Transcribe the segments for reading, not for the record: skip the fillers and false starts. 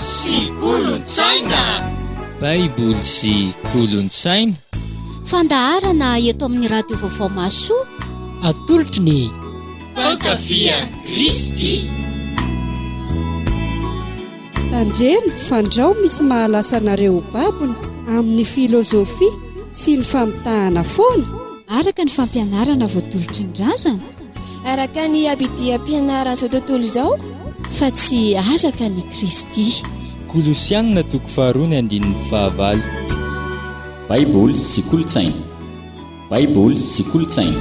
sy kolontsaina. Baiboly sy kolontsaina. Fandaharana eto amin'ny Radio Vaovao Mahasoa. Atolotry ny Mpankafy an'i Kristy. Tandremo fandrao misy mahalasa anareo ho babony amin'ny filozofia sy ny famitahana foana. Araka ny fampianarana voatolotry ny razana. Araka ny abidiam-pianaran'izao tontolo izao. Fa tsy araka an'i Kristy. Kolosiana toko faharoa ny andininy fahavalo. Baiboly sy kolontsaina. Baiboly sy kolontsaina.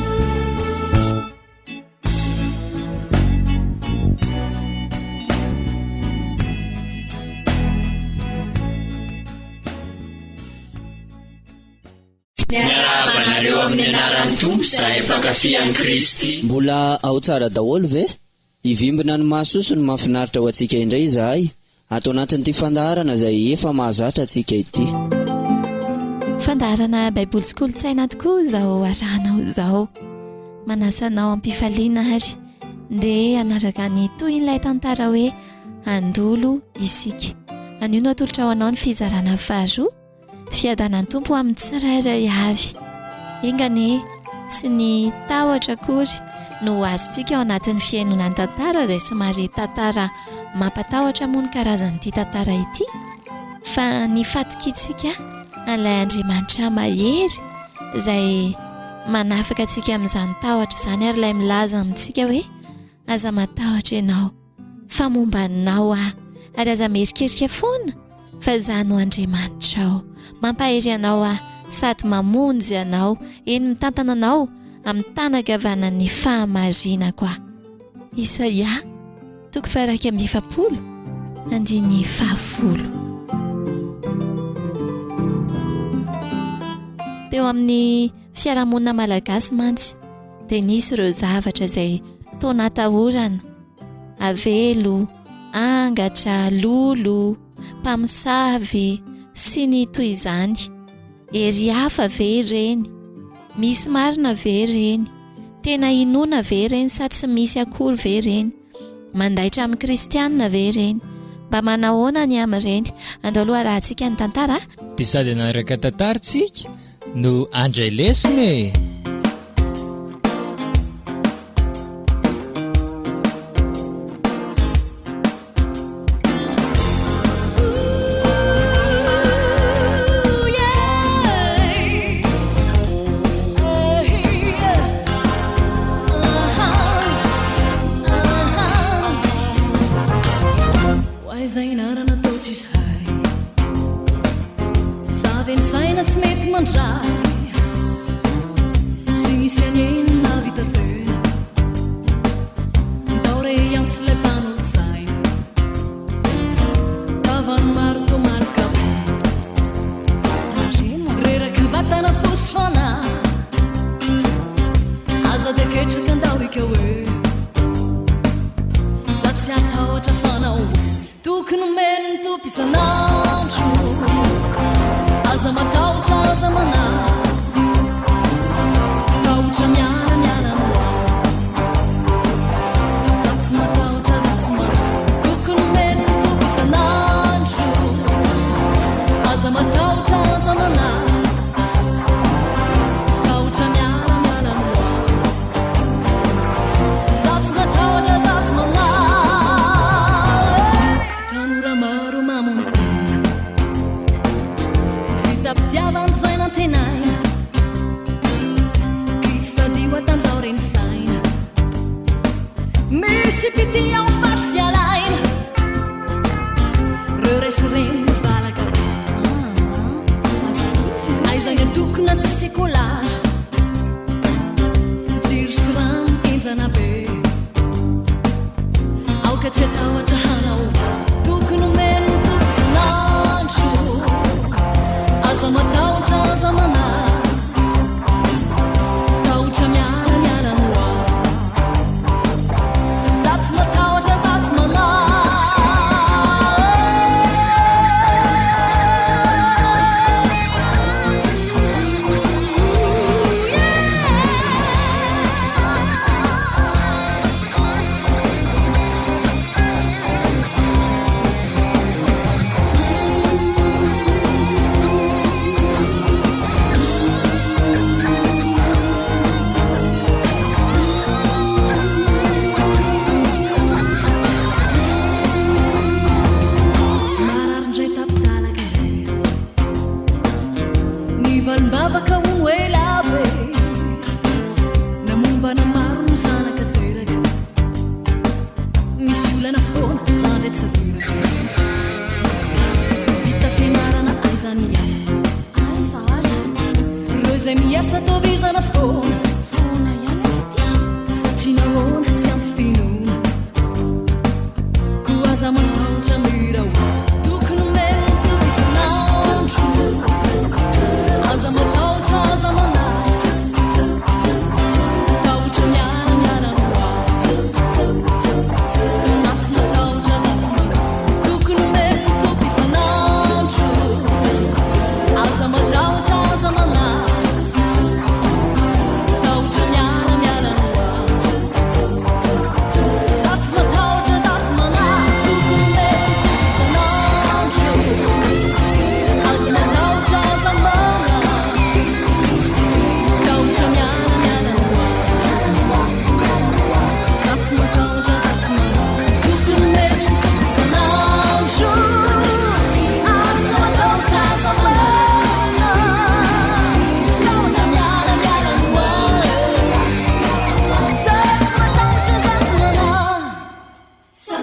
Miarahaba anareo amin'ny anaran'ny Tompo izahay mpankafy an'i Kristy. Mbola ao tsara daholo ve? Hivimbina ny mahasoa sy ny mahafinaritra ho antsika indray izahay ato anatin'ity fandaharana izay efa mahazatra antsika ity. Fandaharana Baiboly sy Kolontsaina tokoa izao arahanao izao. Manasa anao am-pifaliana ary ndeha hanaraka ny tohin'ilay tantara hoe Andolo isika. Anio no atolotra ho anao ny fizarana faharoa. Fiadanan'ny Tompo amin'ny tsirairay avy. Enga anie tsy ny tahotra akory no ho azontsika ao anatin'ny fihainoana ny tantara izay somary tantara mampatahotra moa ny karazan'ity tantara ity fa ny fatokiantsika an'ilay Andriamanitra mahery izay manafaka antsika amin'izany tahotra izany ary ilay milaza amintsika hoe aza matahotra ianao. fa momba anao aho, ary aza mierikerika foana fa izaho no Andriamanitrao. Mampahery anao aho sady mamonjy anao, eny mitantana anao amin'ny tanan-kavanan'ny fahamarinako aho. Isaia, toko faha-41, andininy fahafolo. Teo amin'ny fiarahamonina malagasy mantsy dia nisy ireo zavatra izay toa natahorana avelo, angatra, lolo, mpamosavy, sy ny toy izany. Hery hafa ve ireny? Misy marina ve ireny? Tena inoana ve ireny sa tsy misy akory ve ireny? Mandaitra amin'ny kristianina ve ireny? Mba manahoana ny amin'ireny? Andao aloha arahantsika ny tantara a! Dia sady hanaraka tantara tsika no handray lesona e!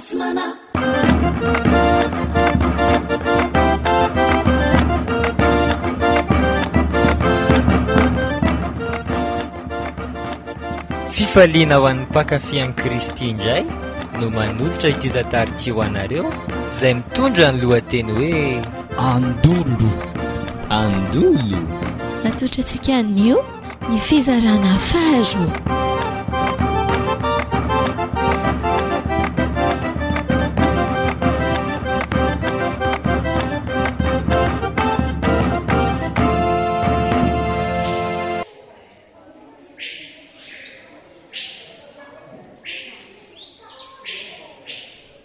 tsy manahy. Fifaliana ho an'ny mpankafy an'i Kristy indray no manolotra ity tantara ity ho anareo izay mitondra ny lohateny hoe Andolo. Andolo. Atolotra antsika anio ny fizarana faharoa.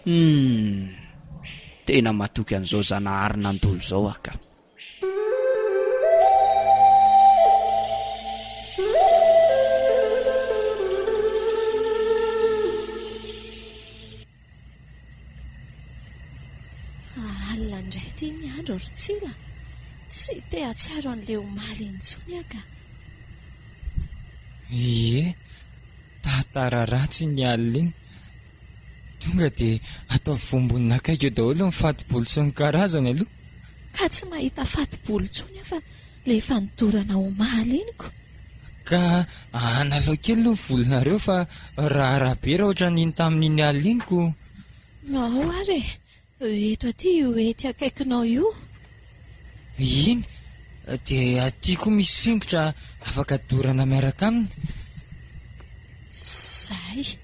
Humm! Tena matoky an'izao Zanahary nandolo izao aho ka. Alina indray ity ny andro ry Tsila. Tsy te hahatsiaro an'ilay omaly intsony aho ka. Ie, tantara ratsy iny alina iny. Tonga dia ataovy vombonina akaiky eo daholo ny fato-bolo sy ny karazany aloha. Ka tsy mahita fato-bolo intsony aho fa ilay efa nodorana omaly iny ko. Ka analao kely aloha ny volonareo fa raharaha be raha ohatran'iny tamin'iny alina iny ko. Ao ary e! Eto aty io ety akaikinao io. Iny, dia aty koa misy fingotra afaka dorana miaraka aminy. Zay.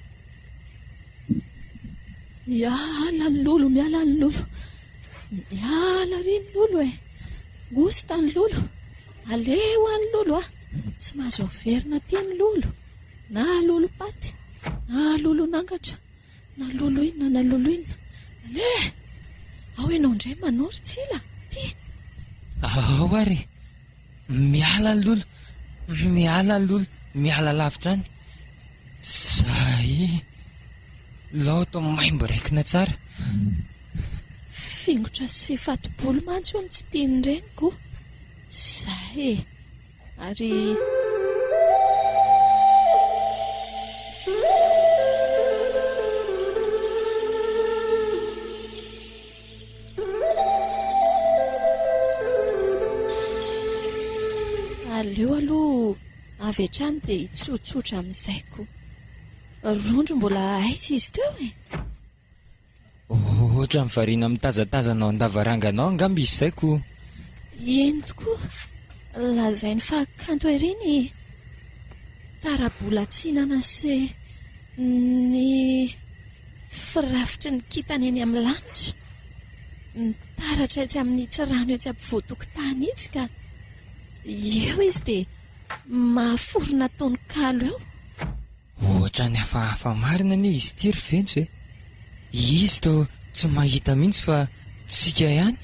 Miala ny lolo, miala ny lolo. Miala ry ny lolo e. Gosta ny lolo. Aleo any lolo a. Tsy mahazo averina aty ny lolo. Na lolom-paty, na lolon'angatra. Na lolo inona na lolo inona. Aleha e! Ao ianao indray manao ry Tsila, ty! Ao ary e! Miala ny lolo, miala ny lolo, miala lavitra any. Zay! Lao atao maimbo raikina tsara. Fingotra sy fato-bolo mantsy hono tsy tian'ny reniko. Zay e! Ary. Aleo aloha avy hatrany dia hitsotsotra amin'izay ko. Rondro mbola aiza izy teo e? Ohatran'ny variana mitazatazana ao an-davarangana ao angamba izy izay ko. Eny tokoa, lazainy fa kanto ery ny tara-bolatsinana sy ny firafitry ny kintana eny amin'ny lanitra. Mitaratra etsy amin'itsy rano etsy ampovoan-tokotany itsy ka eo izy dia mahaforona tononkalo eo. Ohatran'ny hafahafa marina anie izy ity ry Fentso e! Izy toa tsy mahita mihitsy fa tsika ihany?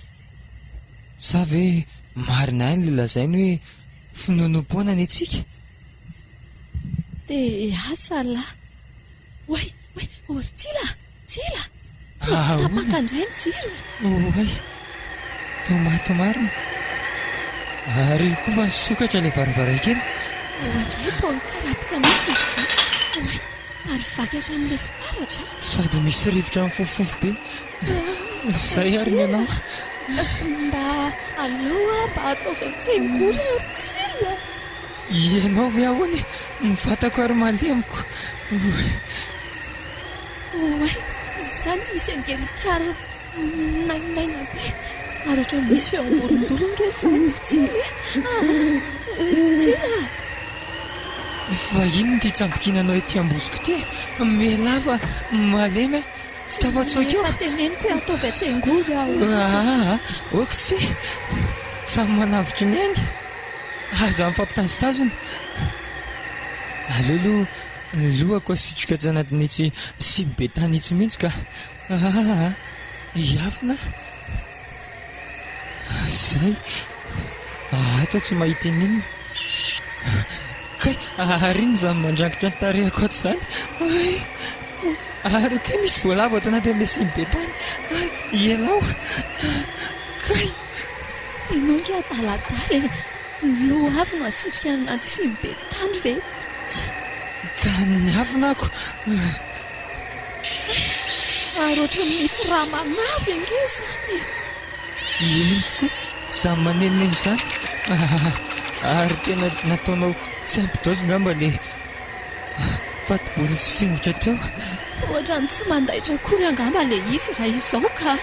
Sa ve marina ihany ilay lazainy hoe finoanoam-poana ny antsika? Dia asa lahy. Oay! Oay! Ô ry Tsila a! Tsila! Toa tapaka indray ny jiro e! Oay! Toa maty marina. Ary koa fa nisokatra ilay varavarankely. Oadray, toa mikarapoka mihitsy izy izany. Oay! Ary vaky hatramin'ilay fitaratra a! Sady misy rivotra mifofofofo be. Izay ary ny anao. Mba aleo aho mba ataovy an-tsengory ry Tsila. Ianao ve ahoana e? Ny vatako ary malemiko. Oay, izany misy angelikary minainaina be. Ary ohatran'ny misy feom-borondolo ange izany ry Tsila e. Ah, Tsila a! Fa inona ity tsambikinanao ety ambozoko ity e? Mialà fa malemy aho. Tsy tafatsoaka eo. Efa teneniko hoe ataovy an-tsengory aho. Aa, ok tsia. Samy manavotra ny ainy. Aza mifampitazotazona. Aleo aloha ny lohako asitrika atsy anatin'itsy siny be tany itsy mihitsy ka. Aa, hiafina aho. Zay. Ato aho tsy mahita ininona. Kay, ary inona izany mandrangitra ny tarehiko ato izany? Ay, ary kay misy voalavo ato anatin'ilay siny be tany. Ay, ialao. Kay. Ianao ange adaladala e! Ny loha avy no asitrika any anaty siny be tany ve? Tsia. Ka niafina ako. Hay! Ary ohatran'ny misy raha manavy ange izany e! Eny tokoa, izany manenoneno izany. Ary tena nataonao tsy ampy dose angamba ilay fatibory sy fingotra teo. Ohatran'ny tsy mandaitra akory angamba ilay izy raha izao ka!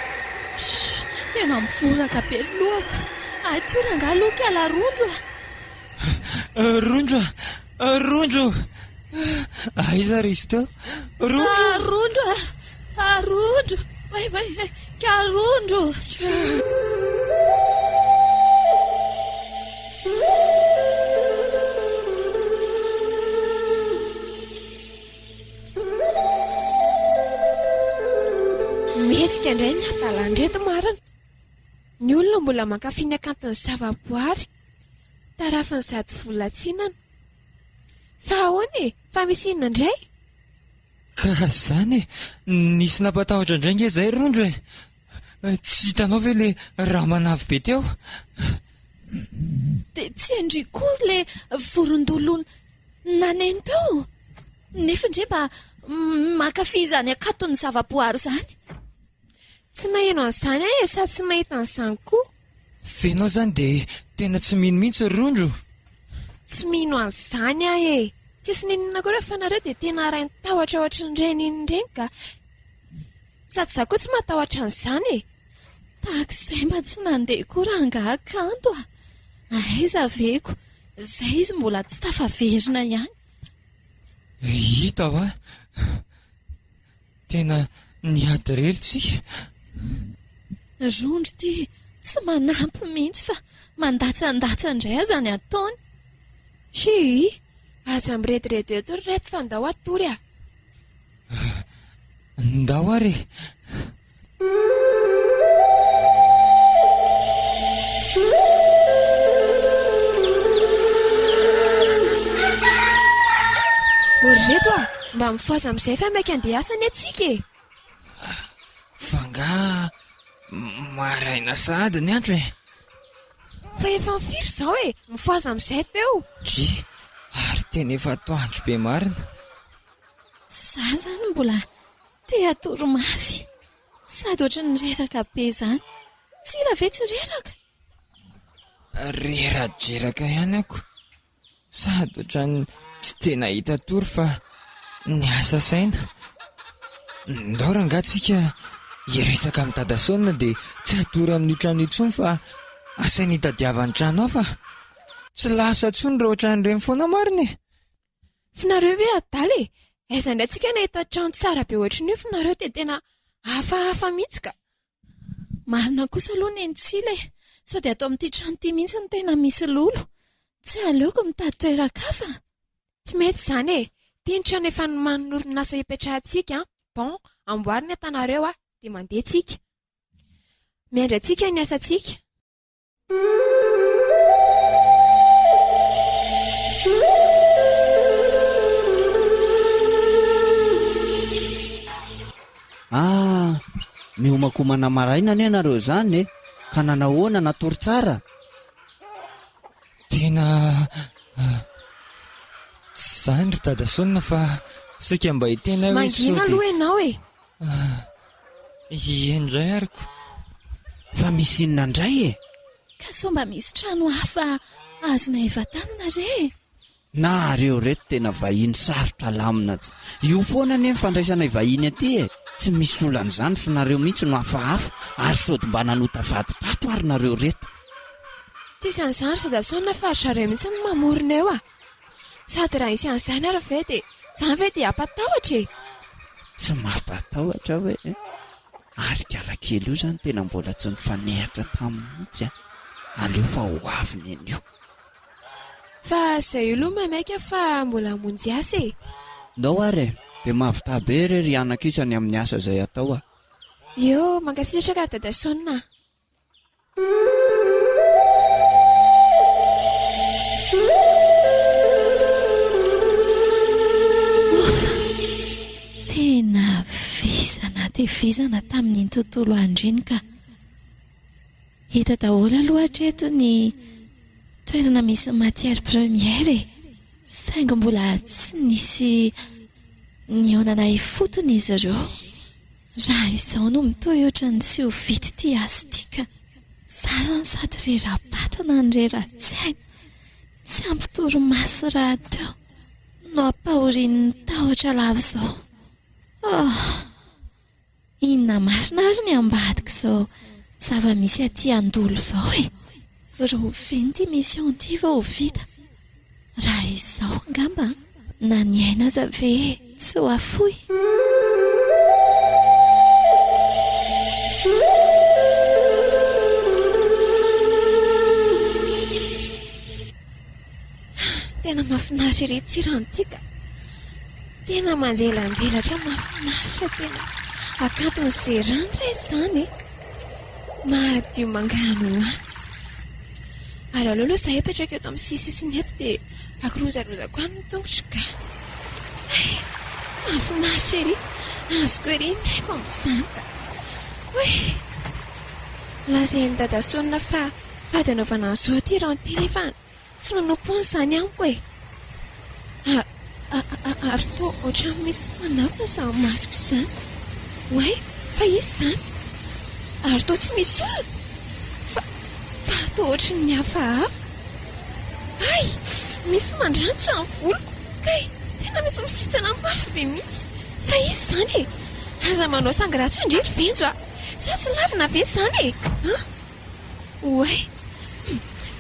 Pssss, tena mivoraka be ny lohako. Aty io rangahy aloha kiala rondro a! Rondro a! Rondro! Aiza ary izy teo? Rondro! Ah, rondro a! Ah, rondro! Way, way, way! Ka rondro! Mihetsika indray ny hadalan-dreto marina. Ny olona mbola mankafy ny hakanton'ny zavaboary. Tarafin'izato vola tsinana. Fa ahoana e? Fa misy inona indray? Ka zany e! Nisy nampatahotra indray nge zay rondro e! Tsy hitanao ve le ramanavy be teo? Dia tsy ndry koa le vorondolo naneno teo? Nefa ndry mba mankafy izany hakanton'ny zavaboary izany. Tsy naheno an'izany aho e, sady tsy nahita an'izany koa. F'enao zany dia tena tsy mino mihitsy ry Rondro? Tsy mino an'izany aho e! Tsisy n'inona akory fa nareo dia tena arahin-tahotra ohatran'ireny inona ireny ka! Sady izaho koa tsy matahotra an'izany e! Tahaka izay mba tsy nandeha koa rangahy kanto a! Aiza ve ko! Izay izy mbola tsy tafaverina ihany. Hita hoa! Tena niady irery tsika. Rondro ity tsy manampy mihitsy fa mandatsandatsa indray aza ny ataony. Shii! Aza mirediredy eto ry reto fa ndao hatory a! Ndao ary e! Ô ry reto a! Mba mifohaza amin'izay fa maika andeha hiasa anie tsika e! Fa angaha maraina sahady ny andro e? Fa efa firy izao e! Mifohaza amin'izay teo! Dry, ary tena efa atoandro be marina. Za zany mbola te hatory mafy. Sady ohatran'ny reraka be izany. Tsila ve tsy reraka? Reradreraka ihany ako. Sady ohatran'ny tsy dia nahita tory fa niasa saina. Ndao rangahy tsika hiresaka amin'i Dadasaona dia tsy hatory amin'io trano io intsony fa asainy hitadiavany trano hafa. Tsy lasa intsony raha ohatran'ireny foana marina e! F'nareo ve adala e! Aiza indray tsika nahita trano tsara be ohatran'io f'nareo dia tena hafahafa mihitsy ka! Marina kosa aloha Nenitsila e! Sao dia ato amin'ity trano ity mihitsy no tena misy lolo? Tsy aleoko mitady toeran-kafa? Tsy mety izany e! Ity ny trano efa nomanin'ny orinasa hipetrahantsika an! Bon, amboary ny atanareo a! Dia mandeha tsika. Miandry antsika ny asantsika. Ah, mihomakomana maraina anie nareo izany e! Ka nanahoana, natory tsara? Tena tsy izany ry Dadasaona fa saika mba hiteny aho hoe sao Mangina dia... aloha ianao e! Ie indray ary ko. Fa misy inona indray e? Ka sao mba misy trano hafa azonay hivantanana re e? Nareo reto tena vahiny sarotra alamina tsy. Io foana anie ny fandraisanay vahiny aty e! Tsy misy olana izany fa nareo mihitsy no hafahafa ary sody mba nanota vady tato ary nareo reto. Tsisy an'izany ry Zazasaona fa ry zareo mihitsy no mamorona eo a! Sady raha hisy an'izany ary ve dia izany ve dia hampatahotra e! Tsy mampatahotra aho e! Ary ikalakely io izany tena mbola tsy nifanehatra taminy mihitsy an! Aleo fa ho avy neny io. Fa izay io aloha maimaika fa mbola hamonjy asa e! Ndao ary e! Dia mahavità be re ry anaka isany amin'ny asa izay atao a! Eo, mankasitraka ry Dadasaona a! Ouf! Tena vizana dia vizana tamin'iny tontolo andro iny ka. Hita daholo aloha hatreto ny toerana misy matière première e! Saingy mbola tsy nisy nihaonana ifotony izy ireo. Raha izao no mitohy ohatran'ny tsy ho vita ity asa ity ka. Za zany sady rera-batana no rera-tsaina. Tsy ampy torimaso rahateo no ampahorian'ny tahotra lava izao. Oh! Inona marina ary ny ambadik'izao zava-misy aty Andolo izao e? Rahoviana ity mission ity vao ho vita? Raha izao angamba na ny aina aza ve tsy ho afoy? Tena mahafinaritra ery ity rano ity ka. Tena manjelanjelatra mahafinaritra tena hakanton'izay rano re izany e. Mahadio manganohano. Ary aleo aloha izahay hipetraka eto amin'ny sisisiny eto dia akorozarozako any ny tongotro ka. Hay! Mahafinaritra ery. Azoko ery ny aiko amin'izany ka. Oay! Lazain'i Dadason fa fady anaovana an'izao ity rano ity nefa Finoanoam-poana izany amiko e! Ary toa ohatran'ny misy manampina izany masoko izany. Oay, fa iza izany? Ary toa tsy misy olona? Fa, fa toa ohatran'ny hafahafa. Hay! Misy mandranitra ny voloko. Kay, tena misy misintona mafy be mihitsy. Fa iza izany e? Aza manao sangy ratsy eo ndry ry Venjo a! Sa tsy lavina ve izany e? An? Oay!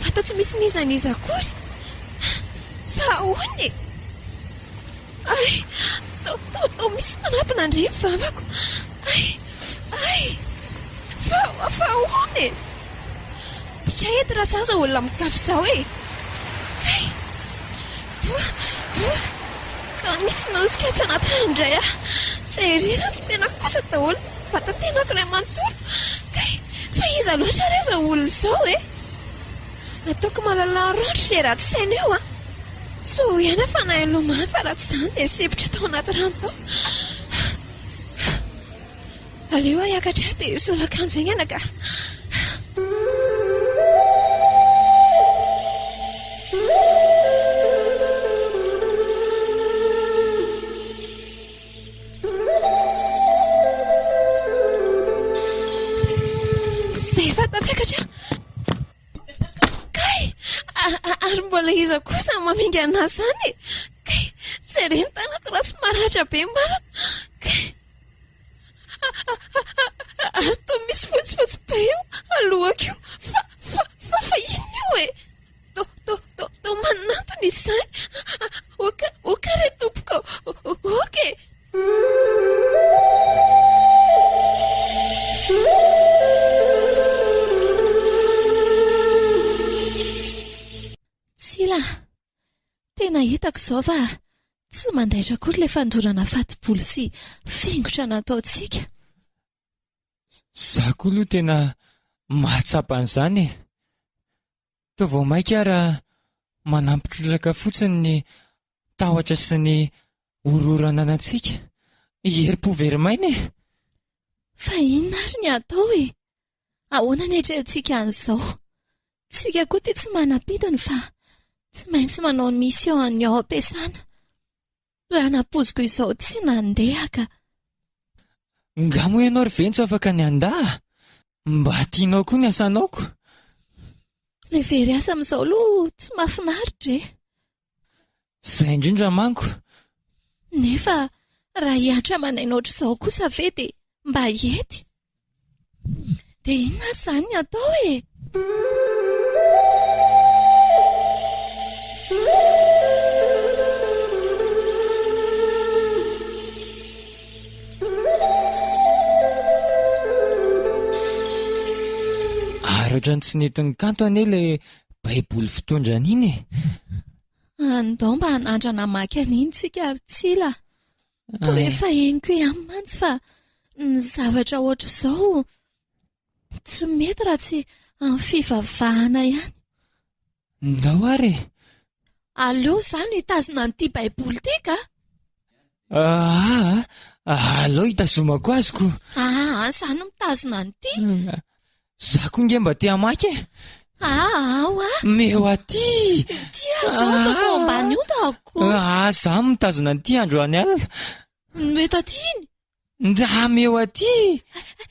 Fa toa tsy misy n'iza n'iza akory. Fa ahoana e? Ay! Toa, toa, toa misy manampina indray ny vavako. Ay! Ay! Fa, fa ahoana e? Pitray eto raha za izao olona mikafy izao e! Kay! Boa! Boa! Toa nisy nanosika ato anaty rano indray aho. Izay ery ratsy tena kosa daholo ny vatan-tenako iray manontolo. Kay! Fa iza loatra re izao olona izao e? Ataoko mahalala rano ry ratsy saina io an! Soa ihany aho fa nahay nilomano fa raha tsy izany dia nisempotra tao anaty rano tao. Aleo aho hiakatra dia hisolo akanjo haingana ka. Izay efa tafakatra. Kay! Ary mbola iza kosa no mamingana azy izany e? Kay! Jereo ny tanako raha tsy maratra be marina. Kay! Ary toa misy fotsifotsy be io alohako io. Fa, fa, fa, fa inona io e? Toa, toa, toa, toa manantona izany. Oka, oka re tompoko, oka e! Tsila, tena hitako izao fa tsy mandaitra akory ilay fandorana fatim-bolo sy fingotra nataontsika. Za koa aloha tena mahatsapa an'izany e! Toa vao mainka ara manampy trotraka fotsiny ny tahotra sy ny horohoro ananantsika. Herim-po very maina e! Fa inona ary ny atao e? Ahoana ny hiatrehantsika an'izao? Tsika koa ity tsy manam-pidiny fa tsy maintsy manao ny mission an'ny ao am-piasana. Raha nampoiziko izao tsy nandeha ka. Nga moa ianao ry Ventso afaka ny handà? Mba tianao koa ny asanao ko. Ilay very asa amin'izao aloha tsy mahafinaritra e. Izay indrindra manko. Nefa raha hihatra aman'aina ohatr'izao kosa ve dia mba hety? Dia inona ary izany ny atao e? Ary ohatran'ny tsy nentin'i Kanto anie ilay baiboly fitondrany iny e. Andao mba hanandrana hamaky an'iny tsika ry Tsila. Toa efa henoko ihany mantsy fa ny zavatra ohatr'izao tsy mety raha tsy amin'ny fivavahana ihany. Ndao ary e! Aleo izaho no hitazona an'ity Baiboly ity ka! Aa, aleo hitazomako azy ko! Aa, izaho no mitazona an'ity. Izaho koa nge mba te hamaky e! Aa, ao a! Meo aty! Ity aza eo ataoko ao ambany io dako. Aa, izaho mitazona an'ity androany alina. No eto aty iny. Ndra eo aty!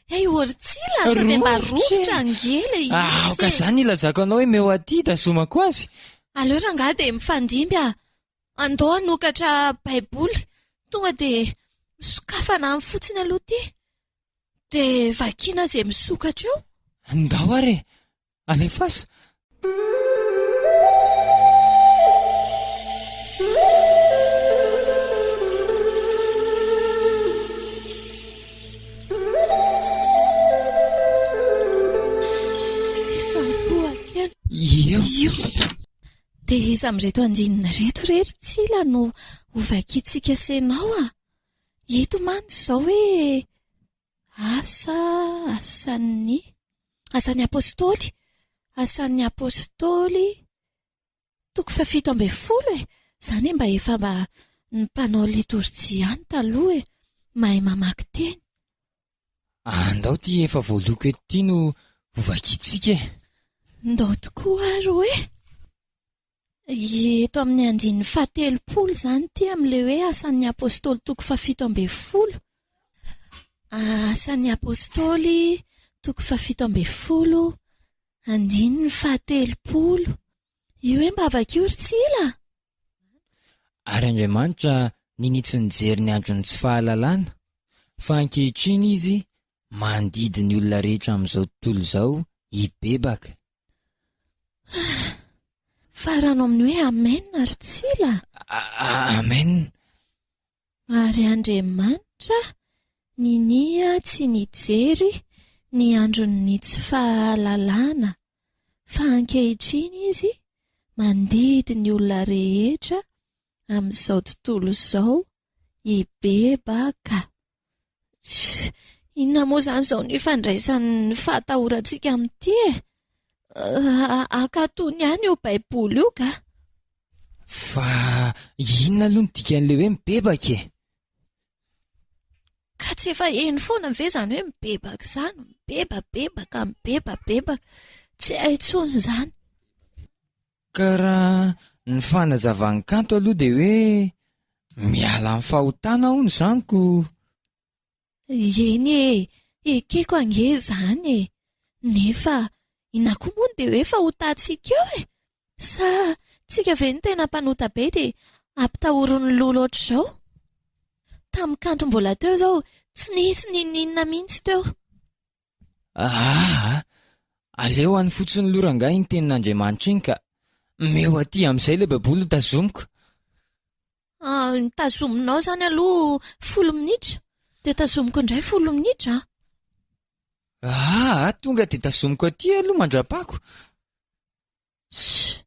Hay Ortsila, sao dia mba rovitra ange ilay izy e! Aoka izany hilazako anao hoe meo aty hitazomako azy. Aleo rangahy dia mifandimby ah! Andao hanokatra baiboly, tonga dia sokafana any fotsiny aloha ity. Dia vakiana izay misokatra eo. Ndao ary e! Alefaso! Io. Io. Dia iza amin'ireto andininy ireto re ry Tsila no hovakintsika sy ianao a? Eto mantsy izao hoe asa, asan'ny, asan'ny apostoly, asan'ny apostoly toko fahafito ambinifolo e! Izany hoe mba efa mba ny mpanao litorjia ihany taloha e! Mahay mamaky teny. Andao ity efa voaloko eto ity no hovakintsika e! Ndao tokoa ary hoe! Eto amin'ny andininy fahatelopolo izany ity amin'ilay hoe Asan'ny Apostoly toko fahafito ambinifolo. Asan'ny Apostoly toko fahafito ambinifolo, andininy fahatelopolo. Io hoe mba vakio ry Tsila a! Ary Andriamanitra ninia tsy nijery ny andron'ny tsy fahalalana, fa ankehitriny Izy mandidy ny olona rehetra amin'izao tontolo izao hibebaka. Farano amin'ny hoe Amen ry Tsila a! Amen. Ary Andriamanitra ninia tsy nijery ny andron'ny tsy fahalalana, fa ankehitriny Izy mandidy ny olona rehetra amin'izao tontolo izao hibebaka. Tsia, inona moa izany izao no ifandraisan'ny fahatahorantsika amin'ity e? Ankatony ihany io Baiboly io ka. Fa inona aloha no dikan'ilay hoe mibebaka e? Ka tsy efa heno foana ve izany hoe mibebaka izany? Mibebabebaka, mibebabebaka. Tsy hay intsony izany. Ka raha ny fanazavan'i Kanto aloha dia hoe miala amin'ny fahotana hono izany ko. Eny e, ekeko ange izany e. Nefa inona koa moa no dia hoe fahotantsika eo e? Sa tsika ve no tena mpanota be dia ampitahorin'ny lolo ohatr'izao? Tamin'i Kanto mbola teo izao tsy nisy n'inon'inona mihitsy teo. Aa! Aleo any fotsiny aloha rangahy iny tenin'Andriamanitra iny ka. Meo aty amin'izay ilay baiboly ho tazomiko. Ah, tazominao izany aloha folo minitra, dia tazomiko indray folo minitra an. Aa! Tonga dia tazomiko aty aloha mandra-pako. Tsia,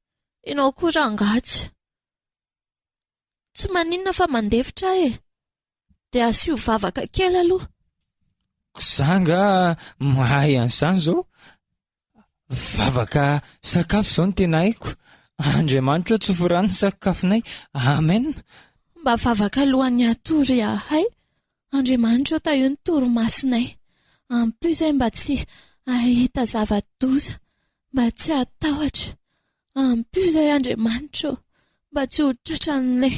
ianao koa rangahy tsy. Tsy maninona fa mandefitra aho e. Dia asio vavaka kely aloha. Za angaha mahay an'izany izao? Vavaka sakafo izao no tena haiko. Andriamanitra ô tsofy rano ny sakafonay. Amen. Mba vavaka alohan'ny hatory ahay. Andriamanitra ô tahio ny torimasonay. Ampio izay mba tsy hahita zava-doza, mba tsy hatahotra. Ampio izay Andriamanitra ô, mba tsy ho tratran'ilay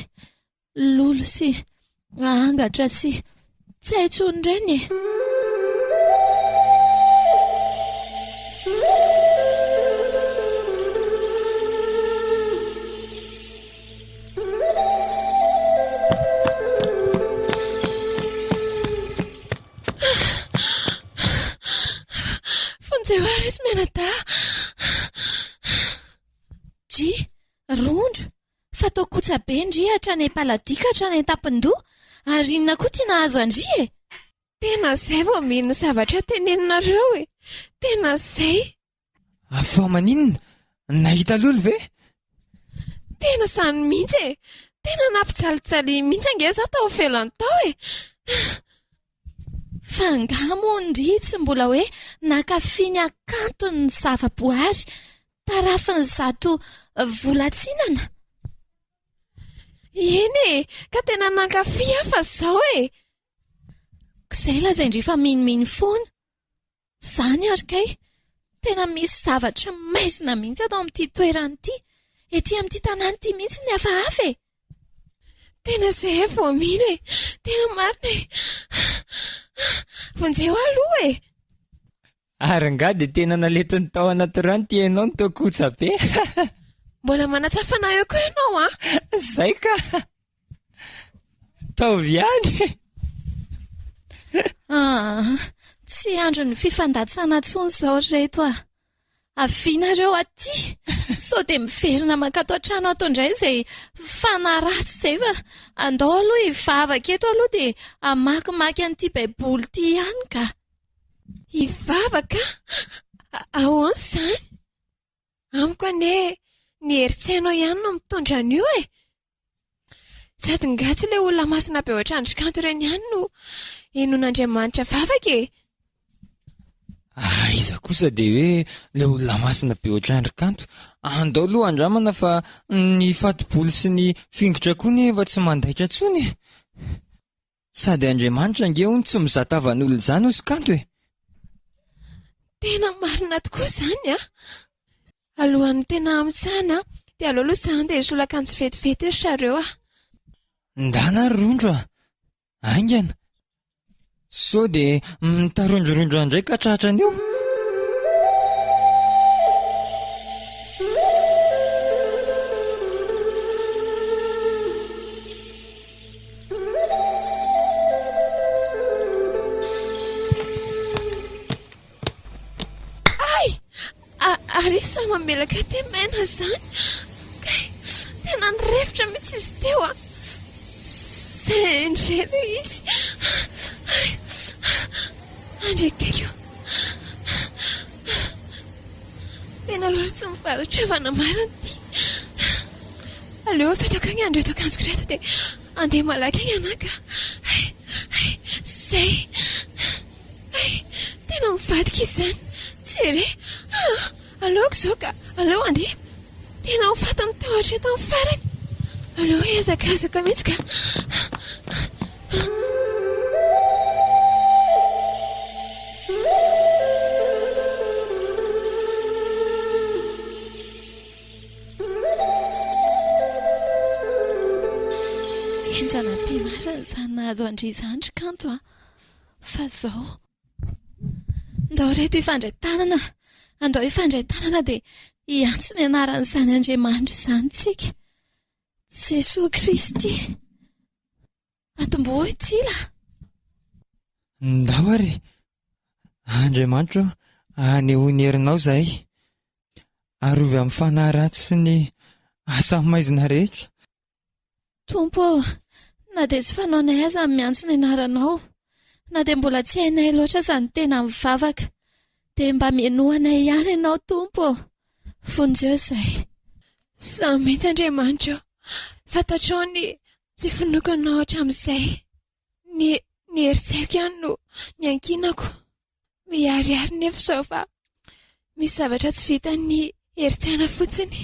lolo sy angatra sy tsy hay intsony ireny e! Vonjeo ahy ry mianadahy. Dry, rondro, fa toa kotsa be ndry hatrany am-paladia ka hatrany an-tampon-doha, ary inona koa ity nahazo an-dry e? Tena izay vao mino ny zavatra teneninareo e! Tena izay! Fa maninona? Nahita lolo ve? Tena izany mihitsy e! Tena nampijalijalia mihitsy ange izaho tao ivelany tao e! Fa angaha moa ndry tsy mbola hoe nankafy ny hakanton'ny zavaboary tarafin'izato volatsinana? Eny e! Ka tena nankafy aho fa izao e! K'izay lazain-dry fa minomino foana. Izany ary kay! Tena misy zavatra maizina mihitsy ato amin'ity toerana ity. Ety amin'ity tanàna ity mihitsy ny hafahafa e! Tena izay aho vao mino e! Tena marina e! Vonjeo aho aloha e! Ary nga dia tena nalentiny tao anaty rano ity ianao no toa kotsa be? Mbola manatsa fanahy eo koa ianao an! Zay ka! Taovy ihany e! Aa, tsy andron'ny fifandatsana intsony izao ry reto a! Avia nareo aty! Sao dia miverina mankato an-trano ato indray izay fanahy ratsy izay fa andao aloha hivavaka eto aloha dia hamakimaky an'ity baiboly ity ihany ka! Hivavaka? Ahoana izany? Amiko anie ny herin-tsainao ihany no mitondra an'io e! Sady nga tsy ilay olona masina be ohatran-dry Kanto ireny ihany no henoin'Andriamanitra vavaka e! Aiza kosa dia hoe ilay olona masina be ohatran-dry Kanto. Andao aloha andramana fa ny fati-bolo sy ny fingotra koa anie efa tsy mandaitra intsony e! Sady Andriamanitra ange hono tsy mizaha tavan'olona izany hozy Kanto e! Tena marina tokoa izany an! Alohan'ny tena hamitsahana dia aleo aloha izaho handeha hisolo akanjo vetivety ry zareo a! Ndana ry rondro a! Haingana! Sao dia mitarondrorondro indray ka tratrany eo? Ay! Ary iza mamelaka aty maina izany? Kay, tena nirefotra mihitsy izy teo a! Izay indray ilay izy. Ay! Andry akaiky eo. Tena lolo tsy mivadi-trovana marina ity. Aleo apetako eo ny an'ireto akanjoko ireto dia andeha malaky haingana aho ka. Hay, hay, izay. Hay, tena mivadika izy izany. Jereo. Ah, aleoko izao ka. Aleo andeha. Tena ho fatin'ny tahotra eto amin'ny farany. Aleo hihazakazaka mihitsy ka. Henjana be marina izany nahazo an-dry izany ry Kanto a! Fa izao. Ndao reto hifandray tanana, andao hifandray tanana dia hiantso ny anaran'izany Andriamanitra izany tsika. Jesoa Kristy. Atombohy Tsila. Ndao ary e! Andriamanitra ô, anehoy ny herinao izahay. Arovy amin'ny fanahy ratsy sy ny asa maizina rehetra. Tompo ô, na dia tsy fanaonay aza ny miantso ny anaranao, na dia mbola tsy hainay loatra aza ny tena mivavaka, dia mba mihainoa anay ihany Ianao Tompo ô! Vonjeo izahay. Izaho mihitsy Andriamanitra ô, fantatrao ny tsy finoako Anao hatramin'izay. Ny ny herin-tsaiko ihany no niankinako. Miharihary nefa izao fa misy zavatra tsy vitan'ny herin-tsaina fotsiny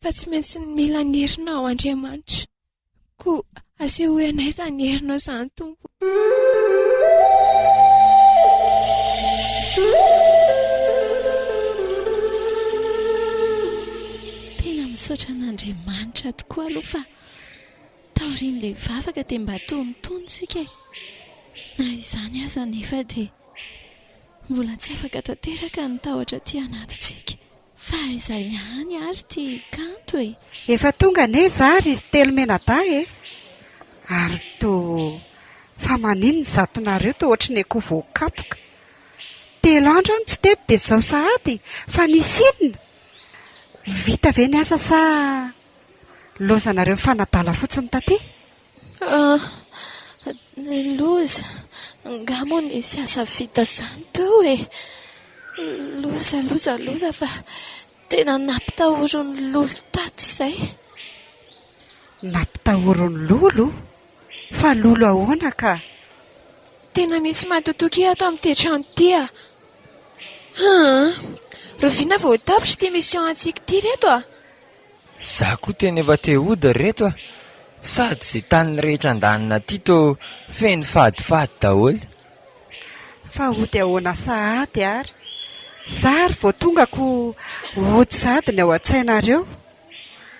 fa tsy maintsy mila ny herinao Andriamanitra. Koa asehoy anay izany herinao izany Tompo. Tena misaotra an'Andriamanitra tokoa aloha fa Taorian'ilay vavaka dia mba tonitony isika e! Na izany aza anefa dia mbola tsy afaka tanteraka ny tahotra aty anatintsika. Fa aiza ihany ary ity kanto e? Efa tonga anie za ry izy telomenadahy e! Ary toa fa maninona izatonareo toa ohatry ny akoho voakapoka? Telo andro aho no tsy teto dia izao sahady fa nisy inona? Vita ve ny asa sa Lozanareo mifanadala fotsiny taty. Ah, loza, nga moa nisy asa vita izany teo e? Loza, loza, loza fa tena nampitahorin'ny lolo tato izay. Nampitahorin'ny lolo? Fa lolo ahoana ka? Tena misy matotoky ato amin'ity trano ity ah. Haa, rahoviana vao ho tapitra ity mission antsika ity reto ah? Za koa tena efa te hody ry reto a! Sady ze tany rehetra andanina aty tô feno fadifady daholo. Fa hody ahoana sahady ary? Za ary vao tonga ko hody sahady ny ao an-tsainareo.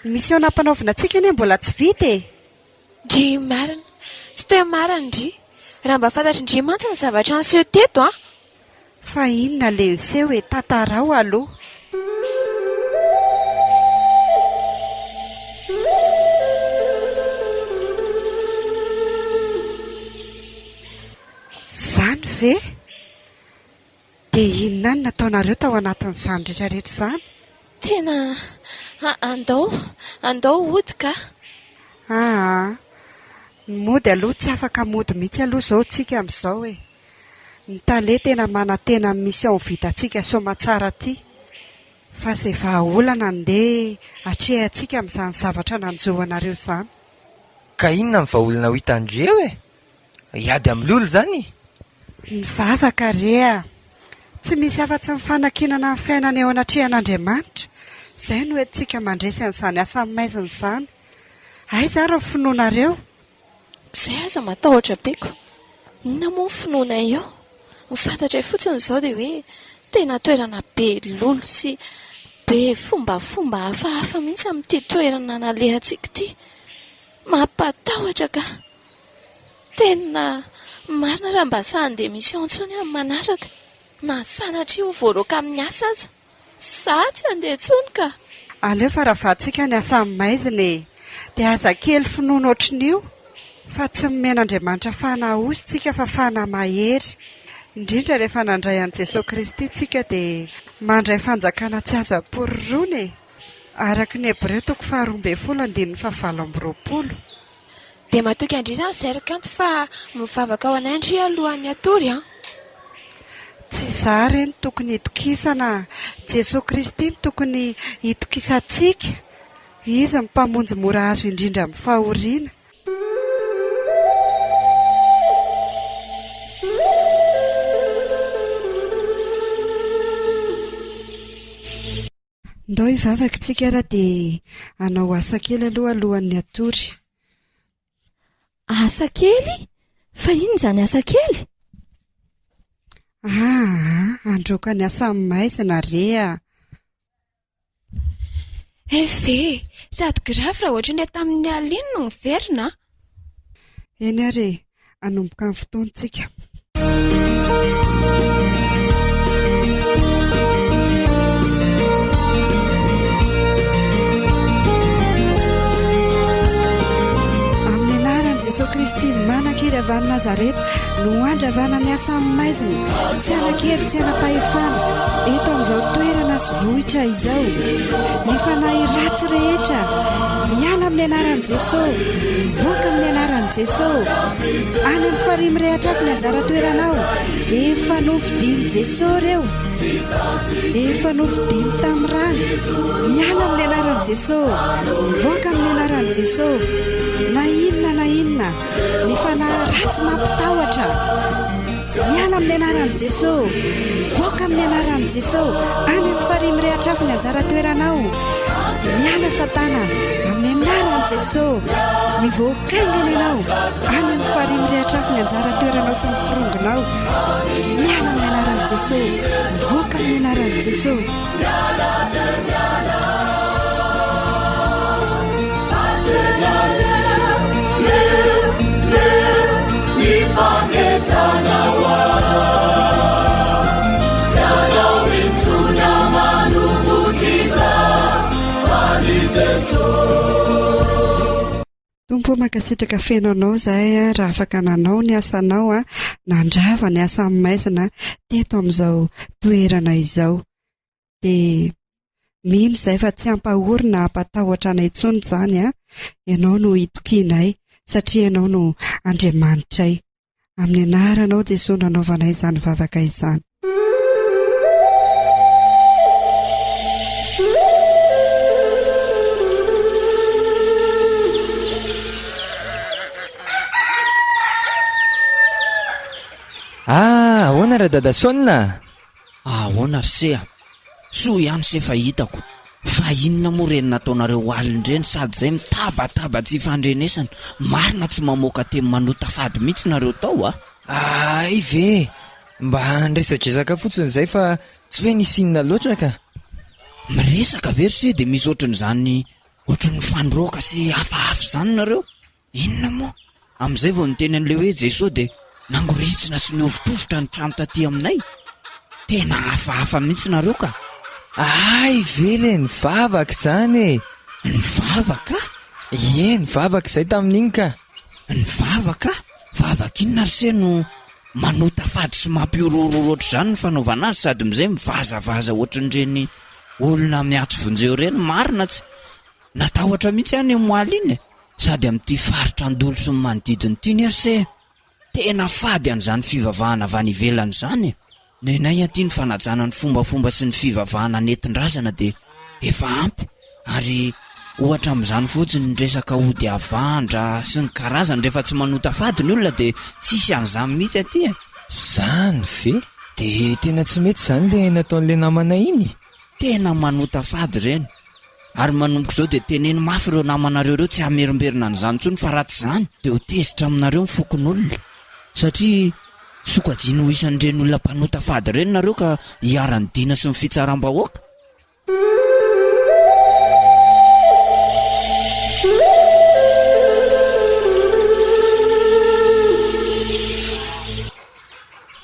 Ny mission nampanaovina antsika anie mbola tsy vita e! Ndry marina. Tsy toe marina ndry. Raha mba fantatry ndry mantsy ny zavatra niseho teto an! Fa inona le niseho e? Tantarao aloha. Zany ve? Dia inona no nataonareo tao anatin'izany rehetra rehetra izany? Tena andao, andao hody ka! Aa, ny mody aloha tsy afaka mody mihitsy aloha izao tsika amin'izao e! Ny tale tena manantena ny mission ho vitantsika soamatsara ity. Fa izay vahaolana ndeha atrehantsika amin'izany zavatra nanjo anareo izany. Ka inona ny vahaolana ho hitan-dreo e? Hiady amin'ny lolo izany? Mivavaka re a! Tsy misy afa-tsy ny fanakinana ny fiainana eo anatrehan'Andriamanitra. Izay no entintsika mandresy an'izany asan'ny maizina izany. Aiza ary ny finoanareo? Izay aza matahotra be ko! Inona moa ny finoanay eo? Ny fantatray fotsiny izao dia hoe tena toerana be lolo sy be fombafomba hafahafa mihitsy amin'ity toerana nalehantsika ity. Mampatahotra ka! Tena marina raha mba sahy handeha mission intsony amin'ny manaraka, na sanatria ho voaroaka amin'ny asa aza. Za tsy handeha intsony ka! Aleo fa ravatsika ny asan'ny maizina e! Dia aza kely finoana ohatrin'io fa tsy nomen'Andriamanitra fanahy osa tsika fa fanahy mahery. Indrindra rehefa nandray an'i Jesoa Kristy tsika dia mandray fanjakana tsy azo ampororoana e! Araka ny Hebreo toko faharoa ambinifolo andininy fahavalo amby roapolo. Dia matoky an-dry izany izay ry Kanto fa mivavaka ho anay ndry alohan'ny hatory an! Tsy izaho re no tokony hitokisana, Jesoa Kristy no tokony hitokisantsika, Izy no Mpamonjy mora azo indrindra amin'ny fahoriana. Ndao hivavaka tsika ra dia hanao asa kely aloha alohan'ny hatory. Asa kely? Fa inona izany asa kely? Aa, handroaka ny asan'ny maizina re a! Hay ve! Sady grave raha ohatry ny tamin'ny alina iny no miverina an! Eny ary e, hanomboka ny fotoana tsika. Amin'ny anaran'i Jesoa Kristy manan-kery avy any Nazareta no handravana ny asan'ny maizina, tsy hanan-kery tsy hanam-pahefana eto amin'izao toerana sy vohitra izao. Ny fanahy ratsy rehetra miala amin'ny anaran'i Jesoa, mivoaka amin'ny anaran'i Jesoa. Any amin'ny farihy mirehatra afo ny anjara toeranao. Efa nofidin'i Jesoa ireo. Efa nofidiny tamin'ny rany. Miala amin'ny anaran'i Jesoa. Mivoaka amin'ny anaran'i Jesoa. Na inona na inona, ny fanahy ratsy mampitahotra. Miala amin'ny anaran'i Jesoa. Mivoaka amin'ny anaran'i Jesoa. Any amin'ny farihy mirehatra afo ny anjara toeranao. Miala Satana amin'ny anaran'i Jesoa. Mivoaka haingana ianao. Any amin'ny farihy mirehatra afo ny anjara toeranao sy ny firongonao. Miala amin'ny anaran'i Jesoa. Mivoaka amin'ny anaran'i Jesoa. Tompo ô mankasitraka feno anao izahay raha afaka nanao ny asanao nandrava ny asan'ny maizina teto amin'izao toerana izao. Dia mino izahay fa tsy hampahory na hampatahotra anay intsony izany an! Ianao no itokianay satria Ianao no Andriamanitray. Amin'ny anaranao Jesoa no anaovanay izany vavaka izany. Ah, ahoana Radadason a? Ahoana ry se a? Soa ihany se fa hitako. Fa inona moa ireny nataonareo alina ireny sady izay mitabataba tsy ifandrenesana. Marina tsy mamoaka teny manota fady mihitsy nareo tao a! Hay ve! Mba niresadresaka fotsiny izay fa tsy hoe nisy inona loatra ka. Miresaka ve ry se dia misy ohatran'izany ohatran'ny mifandroaka sy hafahafa izany nareo? Inona moa? Amin'izay vao niteny an'ilay hoe Jesoa dia nangoritsina sy nihovitrovitra ny trano taty aminay? Tena hafahafa mihitsy nareo ka! Hay ve le nivavaka izany e! Nivavaka? Ie, nivavaka izay tamin'iny ka! Nivavaka? Vavaka inona ry se no manota fady sy mampihorohoro ohatr'izany ny fanaovana azy sady amin'izay mivazavaza ohatran'ireny olona miantso vonjeo ireny marina tsy Natahotra mihitsy aho ny omaly iny e! Sady amin'ity faritra Andolo sy ny manodidina ity anie ry se tena fady an'izany fivavahana avy any ivelany izany e! Nenay aty ny fanajana ny fombafomba sy ny fivavahana nentin-drazana dia efa ampy ary ohatra amin'izany fotsiny ny resaka ody havandra sy ny karazany rehefa tsy manota fady ny olona dia tsisy an'izany mihitsy aty e! Zany ve? Dia tena tsy mety izany ilay nataon'ilay namanay iny e! Tena manota fady ireny! Ary manomboka izao dia teneno mafy ireo namanareo ireo tsy hamerimberina an'izany intsony fa raha tsy izany dia ho tezitra aminareo ny fokonolona satria sokajiany ho isan'ireny olona mpanota fady ireny nareo ka hiharan'ny dina sy ny fitsaram-bahoaka.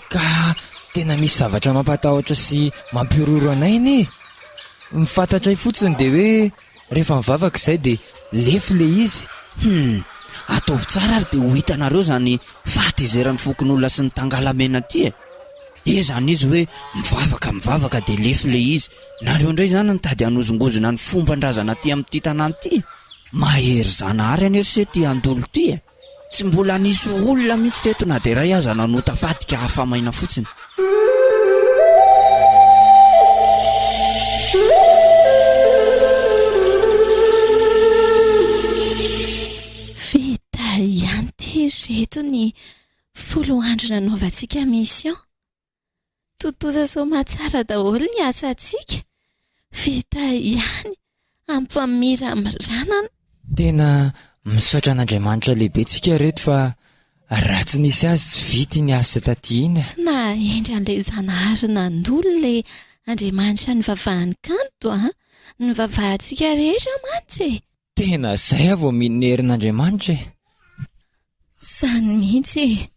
Ka tena misy zavatra mampatahotra sy mampihorohoro anay anie e! Ny fantatray fotsiny dia hoe rehefa mivavaka izay dia lefy ilay izy. Hum! Ataovy tsara ary dia ho hitanareo izany fahatezeran'ny fokonolona sy ny tangalamena aty e! Ezany izy hoe mivavaka mivavaka dia lefy ilay izy. Nareo indray izany nitady hanozongozona ny fomban-drazana aty amin'ity tanàna ity e! Mahery Zanahary anie ry se ity Andolo ity e! Tsy mbola nisy olona mihitsy teto na dia iray aza nanota fady ka afa-maina fotsiny. Vita ihany ity ry reto ny folo andro nanaovantsika mission. Tontosa soamatsara daholo ny asantsika. Vita ihany ampamiramirana. Tena misaotra an'Andriamanitra lehibe tsika reto fa raha tsy nisy azy tsy vita iny asa taty iny. Tsy nahendry an'ilay Zanahary nandolo ilay Andriamanitra nivavahan'i Kanto a! Nivavahantsika rehetra mantsy e! Tena zay aho vao mino ny herin'Andriamanitra e! Izany mihitsy e!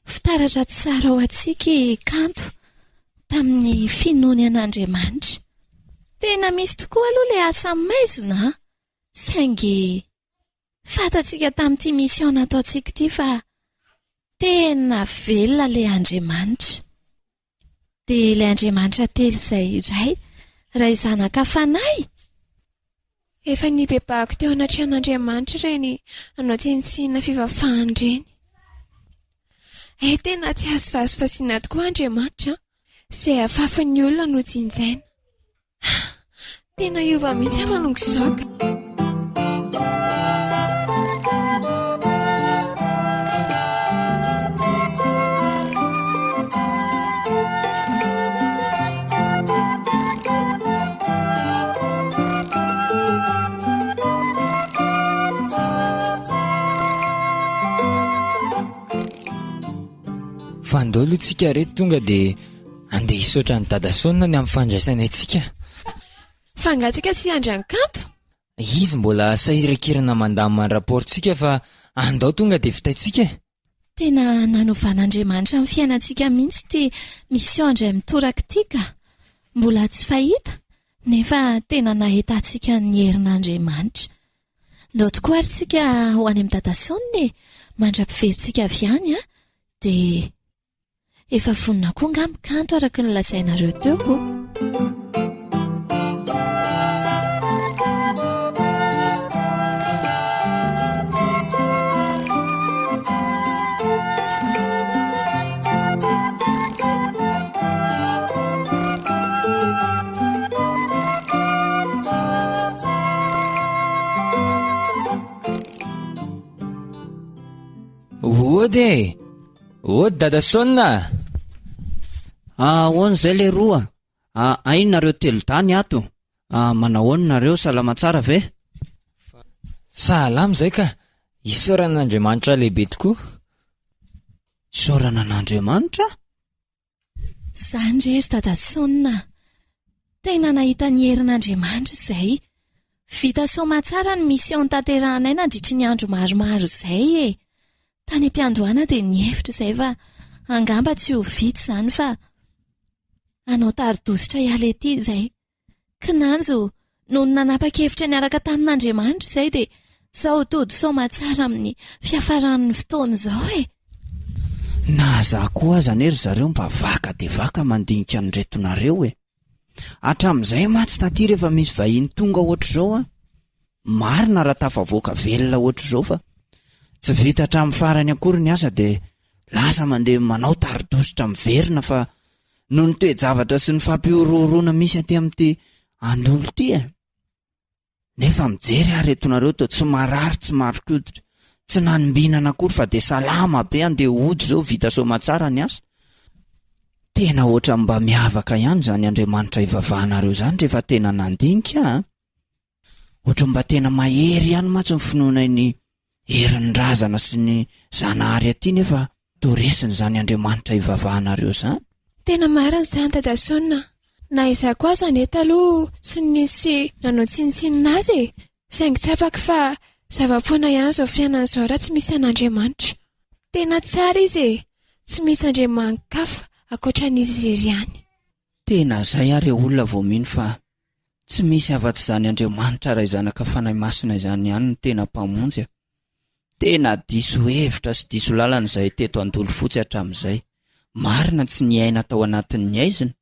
Fitaratra tsara ho antsika i Kanto tamin'ny finoany an'Andriamanitra. Tena misy tokoa aloha ilay asa maizina an! Saingy fantatsika tamin'ity mission nataontsika ity fa tena velona ilay Andriamanitra. Dia ilay Andriamanitra telo izay iray, Ray Zanaka Fanahy? Efa nibebahako teo anatrehan'Andriamanitra ireny nanao tsinontsinona fivavahana ireny. Hay tena tsy azo vazivaziana tokoa Andriamanitra an! Izay afafin'ny olona no jinjaina. Tena hiova mihitsy aho manomboka izao ka. Fa andao aloha tsika reto tonga dia Andeha hisaotra an'i Dadason ny amin'ny fandraisany antsika. Fa angaha tsika tsy hiandry an'i Kanto? Izy mbola sahirankirana mandamina ny rapport-tsika fa andao tonga dia vitaintsika e! Tena nanovan'Andriamanitra ny fiainantsika mihitsy ity mission indray mitoraka ity ka! Mbola tsy fahita nefa tena nahitantsika ny herin'Andriamanitra. Ndao tokoa ary tsika ho any amin'i Dadason e! Mandra-piverintsika avy any dia Efa vonona koa angamba kanto araka ny lazainareo teo ko. Ody e! Ody Dadason a! Ahoana izay leroa? Hay nareo telodahy ny ato? Manahoana nareo, salama tsara ve? Salama izay ka! Isaorana an'Andriamanitra lehibe tokoa. Isaorana an'Andriamanitra? Izany re ry Dadason a! Tena nahita ny herin'Andriamanitra izay. Vita soamatsara ny mission notanterahanay nandritry ny andro maromaro izay e! Tany am-piandohana dia nihevitra izay fa angamba tsy ho vita izany fa hanao tari-dositra hiala ety izay. Kinanjo, nony nanapa-kevitra niaraka tamin'Andriamanitra izay dia izao tody soamatsara amin'ny fiafaran'ny fotoana izao e! Na za koa aza anie ry zareo mba vaka dia vaka mandinika an'ireto nareo e! Hatramin'izay mantsy taty rehefa misy vahiny tonga ohatr'izao an, marina raha tafavoaka velona ohatr'izao fa tsy vita hatramin'ny farany akory ny asa dia lasa mandeha manao tari-dositra miverina fa noho ny toe-javatra sy ny fampihorohoroana misy aty amin'ity Andolo ity e! Nefa mijery aho reto nareo toa tsy marary tsy marikoditra, tsy nanimbinana akory fa dia salama be andeha hody izao vita soamatsara ny asa. Tena ohatran'ny mba miavaka ihany izany Andriamanitra ivavahanareo izany rehefa tena nandinika a! Ohatran'ny mba tena mahery ihany mantsy ny finoanay ny herin'ny razana sy ny Zanahary aty nefa toa resiny izany Andriamanitra ivavahanareo izany. Tena marina izany Dadason a! Na izaho koa aza anie taloha tsy nisy nanao tsinontsinona azy e! Saingy tsapako fa zava-poana ihany izao fiainana izao raha tsy misy an'Andriamanitra. Tena tsara izy e! Tsy misy Andriamani-kafa ankoatra an'izy irery ihany. Tena zay ary olona vao mino fa tsy misy afa-tsy izany Andriamanitra Ray Zanaka Fanahy Masina izany ihany no tena Mpamonjy a! Tena diso hevitra sy diso lalana izahay teto Andolofotsy hatramin'izay. Marina tsy niaina tao anatin'ny haizina?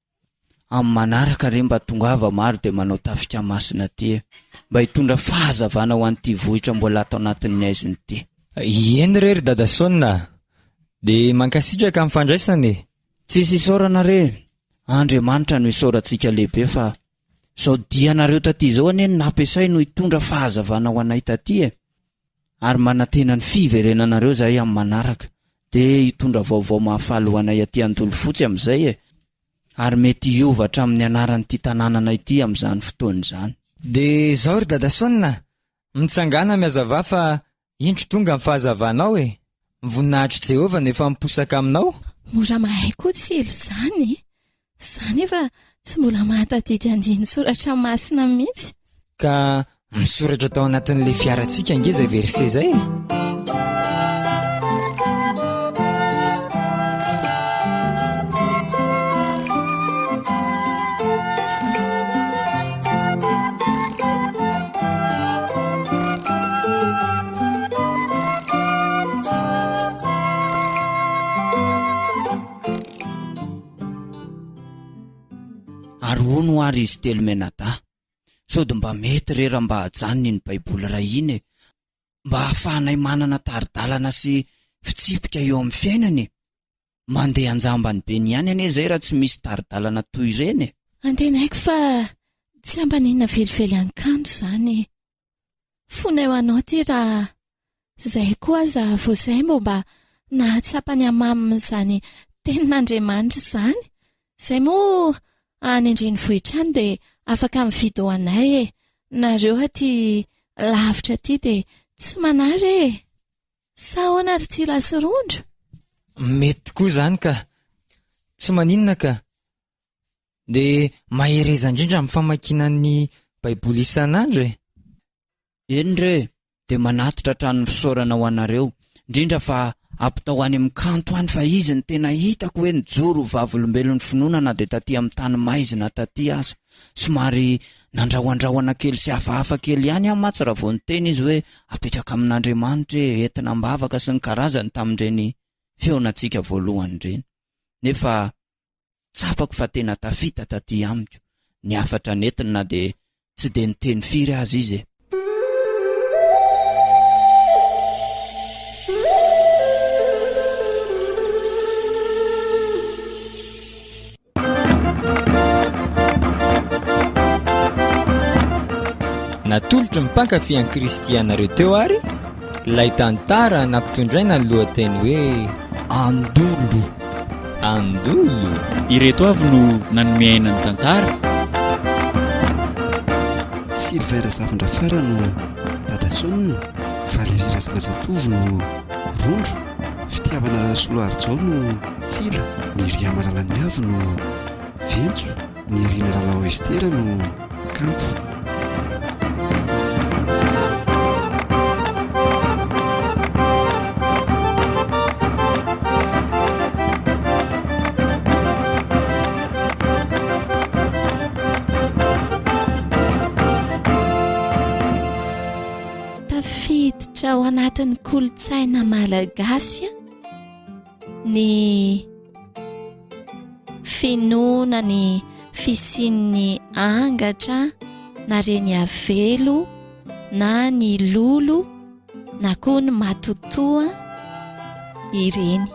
Amin'ny manaraka re mba tongava maro dia manao tafika masina aty e! Mba hitondra fahazavana ho an'ity vohitra mbola ato anatin'ny haizina ity. Eny re ry Dadason a! Dia mankasitraka amin'ny fandraisana e! Tsisy isaorana re! Andriamanitra no isaorantsika lehibe fa zao dianareo taty izao anie no nampiasainy ho hitondra fahazavana ho anay taty e! Ary manantena ny fiverenanareo zahay amin'ny manaraka dia hitondra vaovao mahafaly ho anay aty Andolofotsy amin'izay e! Ary mety hiova hatramin'ny anaran'ity tanànanay ity amin'izany fotoana izany. Dia izao ry Dadason a! Mitsangàna mihazavà fa Indro tonga ny fahazavanao e! Ny voninahitr'i Jehovah no efa miposaka aminao. Mora mahay koa tsilo izany e! Za nefa tsy mbola mahatadidy andinin-tsoratra masina mihitsy. Ka misoratra tao anatin'ilay fiarantsika ange izay verset izay e! Ary hono hoa ry izy telomenadahy, sao dia mba mety re raha mba ajanona iny baiboly iray iny e, mba hahafahanay manana tari-dalana sy fitsipika eo amin'ny fiainana e! Mandeha anjambany be ny ihany anie izay raha tsy misy tari-dalana toy ireny e! Antenaiko fa tsy hampaninona velively an'i Kanto izany e! Fonay ho anao ity raha izay koa aza vao izay mbô mba nahatsapa ny hamamin'izany tenin'Andriamanitra izany. Izay moa any an-drenivohitra any dia afaka mividy ho anay e! Nareo aty lavitra aty dia tsy manary e! Sa ahoana ry Tsila sy Rondro? Mety tokoa izany ka! Tsy maninona ka! Dia mahereza indrindra amin'ny famakiana ny Baiboly isan'andro e! Eny re, dia manatitra hatrany ny fisaorana ho anareo, indrindra fa ampitao any amin'ny kanto any fa izy no tena hitako hoe nijoro ho vavolombelon'ny finoana na dia taty amin'ny tany maizina taty aza. Somary nandrahoandrahoana kely sy hafahafa kely ihany aho mantsy raha vao niteny izy hoe apetraka amin'Andriamanitra e, entina am-bavaka sy ny karazany tamin'ireny fihaonantsika voalohany ireny. Nefa Tsapako fa tena tafita taty amiko ny hafatra nentiny na dia tsy dia niteny firy aza izy e. Natolotry ny mpankafy an'i Kristy anareo teo ary ilay tantara nampitondraina ny lohateny hoe Andolo. Andolo. Ireto avy no nanome aina ny tantara. Sylvain Razafindrafara no Dadason, Valérie Razanajatovo no Rondro, Fitiavana Rasoloarijao no Tsila, Myriam Lalaniavo no Ventso, Nirina Lalao Estera no Kanto. Tao anatin'ny kolontsaina malagasy ny finoana ny fisian'ny angatra na reny avelo na ny lolo na koa ny matotoa ireny.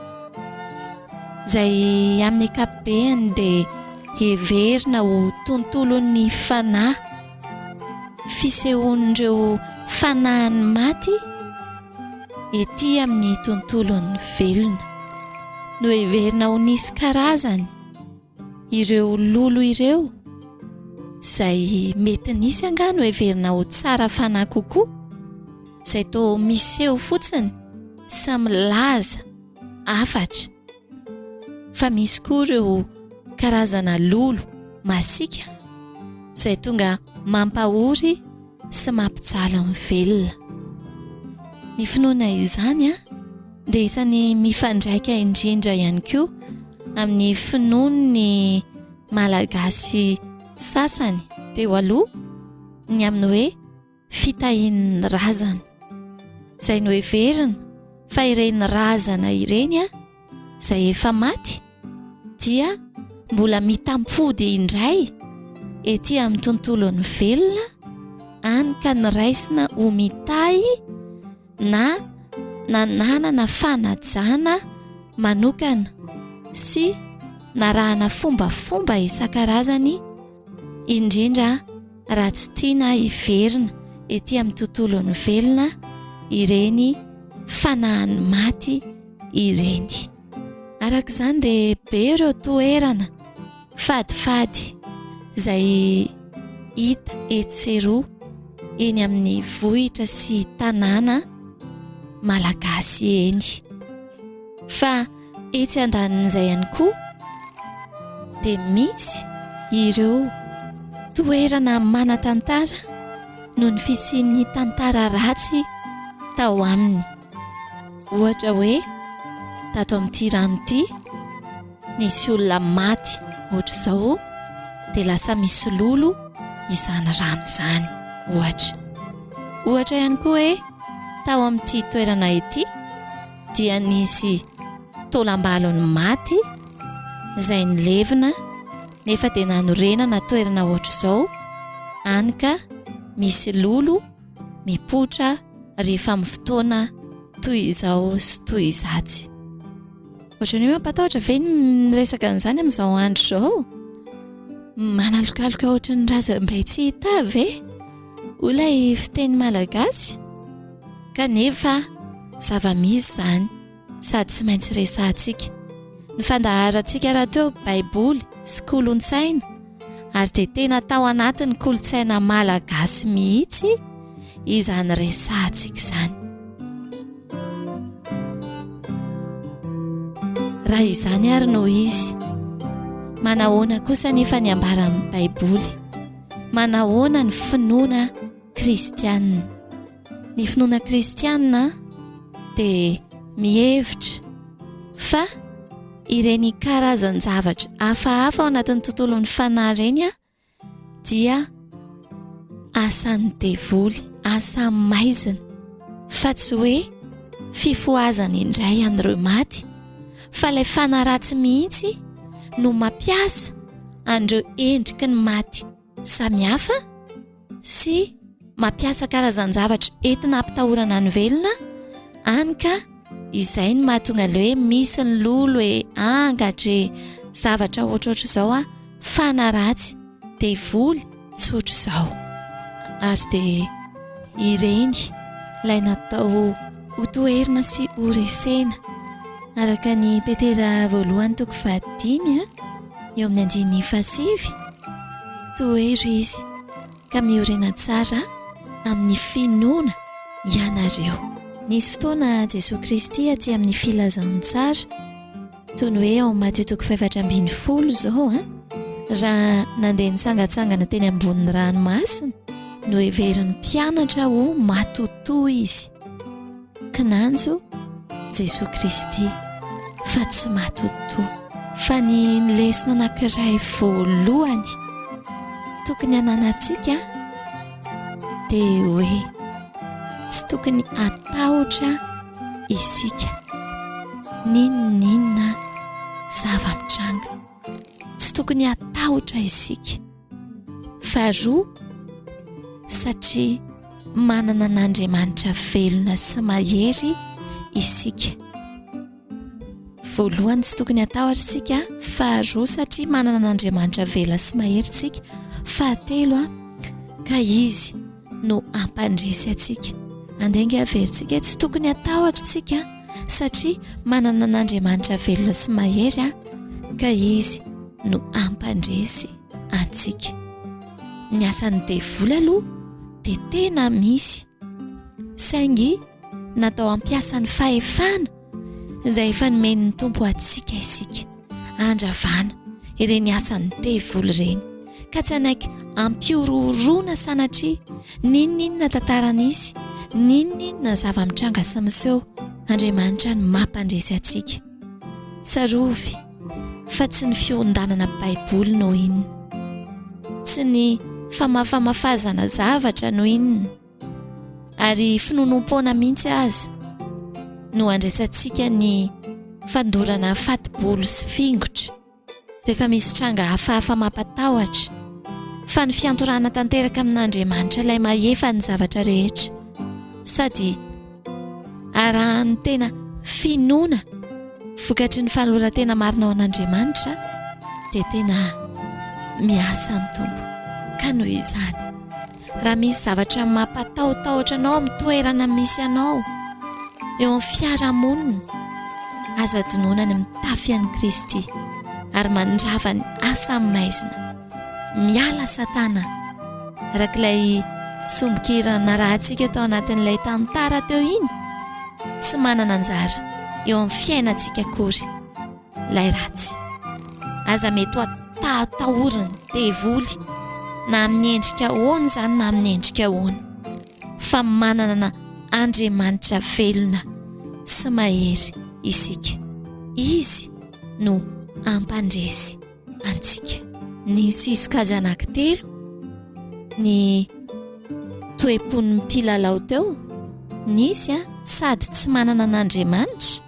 Izay amin'ny ankapobeny dia heverina ho tontolon'ny fanahy, fisehoan'ireo fanahin'ny maty ety amin'ny tontolon'ny velona. Noheverina ho nisy karazany ireo lolo ireo, izay mety nisy angaha noheverina ho tsara fanahy kokoa, izay toa miseho fotsiny sy milaza hafatra. Fa misy koa ireo karazana lolo masiaka izay tonga mampahory sy mampijaly ny velona. Ny finoana izany dia isan'ny mifandraika indrindra ihany koa amin'ny finoan'ny Malagasy sasany teo aloha ny amin'ny hoe fitahian'ny razana, izay noheverina fa ireny razana ireny izay efa maty dia mbola mitampody indray ety amin'ny tontolon'ny velona, any ka noraisina ho mitahy na nananana fanajana manokana sy narahana fombafomba isan-karazany indrindra raha tsy tiana hiverina ety amin'ny tontolon'ny velona ireny fanahin'ny maty ireny. Araka izany dia be ireo toerana fadifady izay hita etsy sy eroa eny amin'ny vohitra sy tanàna malagasy eny. Fa etsy andanin'izay ihany koa dia misy ireo toerana manan-tantara noho ny fisian'ny tantara ratsy tao aminy. Ohatra hoe tato amin'ity rano ity nisy olona maty ohatr'izao dia lasa misy lolo izany rano izany ohatra. Ohatra ihany koa hoe tao amin'ity toerana ity dia nisy taolam-balon'ny maty izay nilevina nefa dia nanorenana toerana ohatr'izao any ka misy lolo mipoitra rehefa amin'ny fotoana toy izao sy toy izatsy. Ohatran'ny hoe mampatahotra ve ny miresaka an'izany amin'izao andro izao? Manalokaloka ohatran'ny razambe tsy hita ve? Hoy ilay fiteny malagasy. Kanefa zava-misy izany sady tsy maintsy resahantsika. Ny fandaharantsika rahateo Baiboly sy kolontsaina ary dia tena tao anatin'ny kolontsaina malagasy mihitsy izany resahantsika izany. Raha izany ary no izy, manahoana kosa anefa ny ambaran'ny Baiboly? Manahoana ny finoana kristianina? Ny finoana kristianina dia mihevitra fa ireny karazan-javatra hafahafa ao anatin'ny tontolon'ny fanahy ireny dia asan'ny devoly, asa maizina, fa tsy hoe fifohazana indray an'ireo maty, fa ilay fanahy ratsy mihitsy no mampiasa an'ireo endriky ny maty samihafa sy mampiasa karazan-javatra entina hampitahorana ny velona, hany ka izay no mahatonga ilay hoe misy ny lolo e, angatra e, zavatra ohatrohatr'izao a, fanahy ratsy, devoly, tsotra izao. Ary dia ireny ilay natao ho toherina sy ho resena, araka ny Petera voalohany toko fahadimy a, eo amin'ny andininy fahasivy, tohero izy ka miorena tsara amin'ny finoana ianareo. Nisy fotoana Jesoa Kristy aty amin'ny filazantsara, toy ny hoe ao Matio toko fahefatra ambin'ny folo izao, an, raha nandeha nitsangantsangana teny ambonin'ny ranomasina, noheverin'ny mpianatra ho matotoa izy. Kinanjo Jesoa Kristy fa tsy matotoa. Fa ny lesona anankiray voalohany tokony hananantsika dia hoe tsy. tokony hatahotra isika. N'inon'inona zava-mitranga. Tsy tokony hatahotra isika. Faharoa, satria manana an'Andriamanitra velona sy mahery isika. Voalohany, tsy tokony hatahotra isika. Faharoa, satria manana an'Andriamanitra velona sy mahery isika. Fahatelo, ka Izy no hampandresy antsika. Andeha ange averintsika, tsy tokony hatahotra isika satria manana an'Andriamanitra velona sy mahery ka Izy no hampandresy antsika. Ny asan'ny devoly aloha dia tena misy, saingy natao hampiasa ny fahefana izay efa nomen'ny Tompo antsika isika, handravana ireny asan'ny devoly ireny, ka tsy hanaiky hampihorohoroana sanatria n'inon'inona tantara nisy, n'inon'inona zava-mitranga sy miseho. Andriamanitra no mampandresy antsika. Tsarovy fa tsy ny fiondanana Baiboly no inona, tsy ny famafamafazana zavatra no inona, ary finoanoam-poana mihitsy aza no andraisantsika ny fandorana fatim-bolo sy fingotra rehefa misy tranga hafahafa mampatahotra, fa ny fiantorahana tanteraka amin'Andriamanitra ilay mahefa ny zavatra rehetra sady arahan'ny tena finoana vokatry ny fanoloran-tena marina ho an'Andriamanitra dia tena miasa ny Tompo. Ka noho izany, Raha misy zavatra mampatahotahotra anao amin'ny toerana misy anao, eo amin'ny fiarahamonina, aza adinoina ny mitafy an'i Kristy ary mandrava ny asa maizina. Miala Satana! Araka ilay sombin-kira narahantsika tao anatin'ilay tantara teo iny, tsy manana anjara eo amin'ny fiainantsika akory. ilay ratsy. Aza mety ho atahatahorin'ny devoly na amin'ny endrika ahoana izany na amin'ny endrika ahoana, fa manana Andriamanitra velona sy mahery isika. Izy no hampandresy antsika. Nisy sokajy anankitelo ny toe-pon'ny mpilalao teo. Nisy sady tsy manana an'Andriamanitra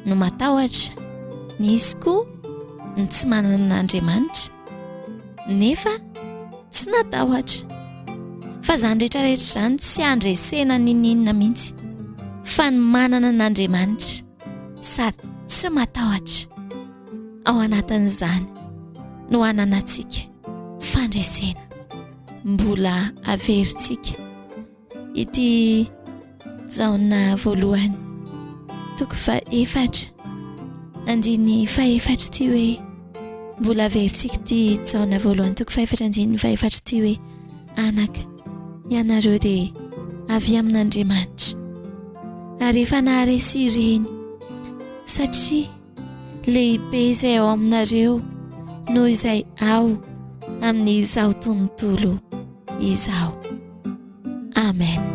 no matahotra. Nisy koa ny tsy manana an'Andriamanitra nefa tsy natahotra. Fa izany rehetra rehetra izany tsy handresena n'inon'inona mihitsy fa ny manana an'Andriamanitra sady tsy matahotra. Ao anatin'izany no ananantsika fandresena. Mbola averintsika ity Jaona voalohany toko fahefatra andininy fahefatra ity hoe mbola averintsika ity Jaona voalohany toko fahefatra andininy fahefatra ity hoe anaka ianareo dia avy amin'Andriamanitra ary efa naharesy ireny satria Lehibe izay ao aminareo noho izay ao amin'izao tontolo izao. Amen.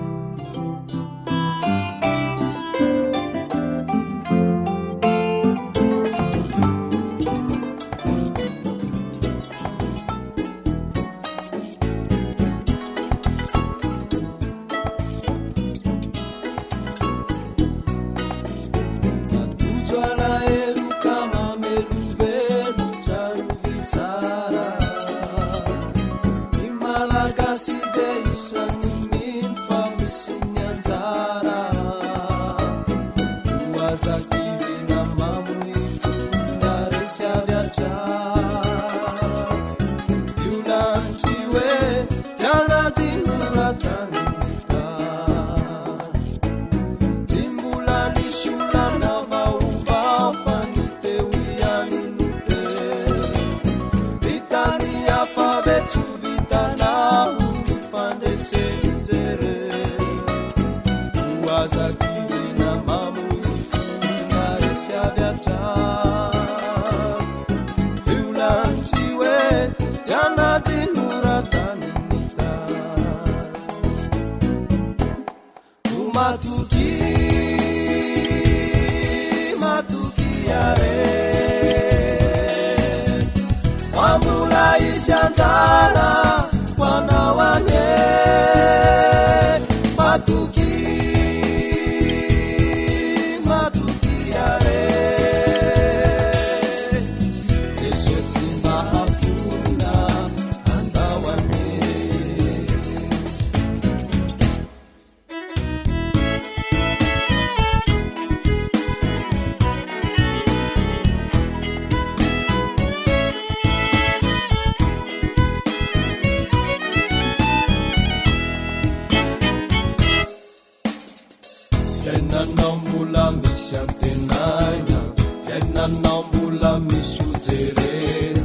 misy ho jerena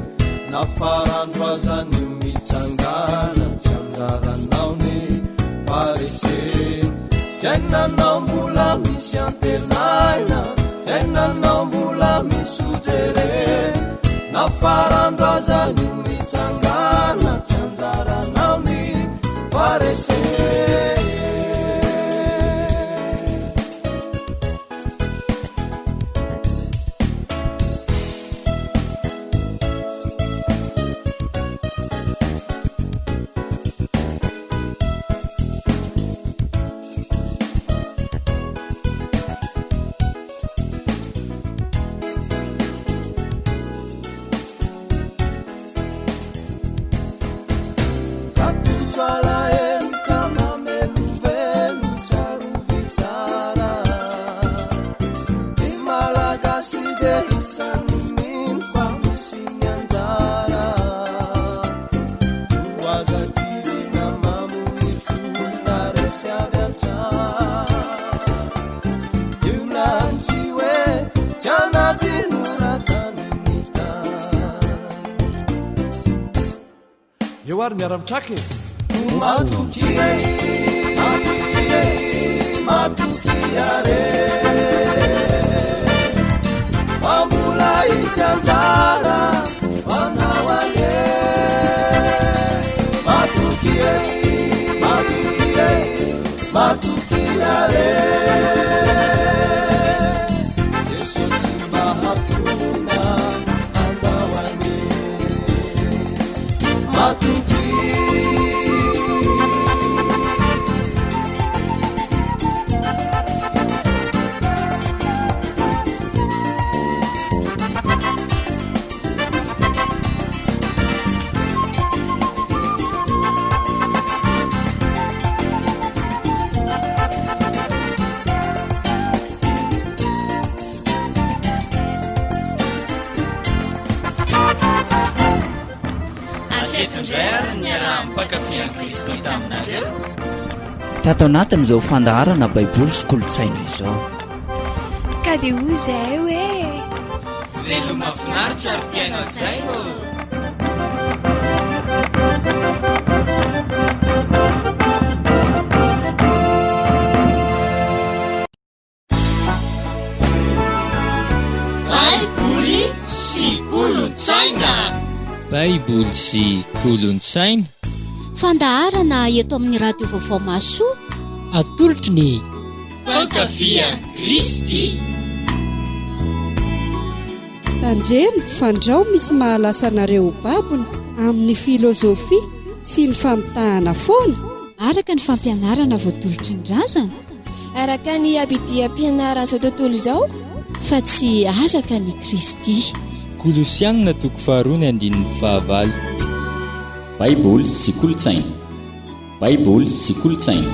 Na farandro aza ny mitsangana Tsy anjaranao ny faharesena Fiainanao mbola misy antenaina Fiainanao mbola misy ho jerena Na farandro aza ny mitsangana Tsy anjaranao ny faharesena Eo ary miara-mitraka e! Matokia e, matokia e, matokia re Fa mbola hisy anjara ho anao anie Matokia e, matokia e, matokia re Jeso tsy mba hafoina andao anie Matokia. Hatreto indray ary ny niarahan'ny mpankafy an'i Kristy taminareo. Tato anatin'izao fandaharana Baiboly sy Kolontsaina izao. Ka dia hoy izahay hoe. Veloma finaritra ry mpihaino hajaina ô! Baiboly sy kolontsaina. Baiboly sy kolontsaina. Fandaharana eto amin'ny Radio Vaovao Mahasoa. Atolotry ny Mpankafy an'i Kristy. Tandremo fandrao misy mahalasa anareo ho babony amin'ny filozofia sy ny famitahana foana. Araka ny fampianarana voatolotry ny razana. Araka ny abidiam-pianaran'izao tontolo izao. Fa tsy araka an'i Kristy. Kolosiana toko faharoa ny andininy fahavalo. Baiboly sy kolontsaina. Baiboly sy kolontsaina.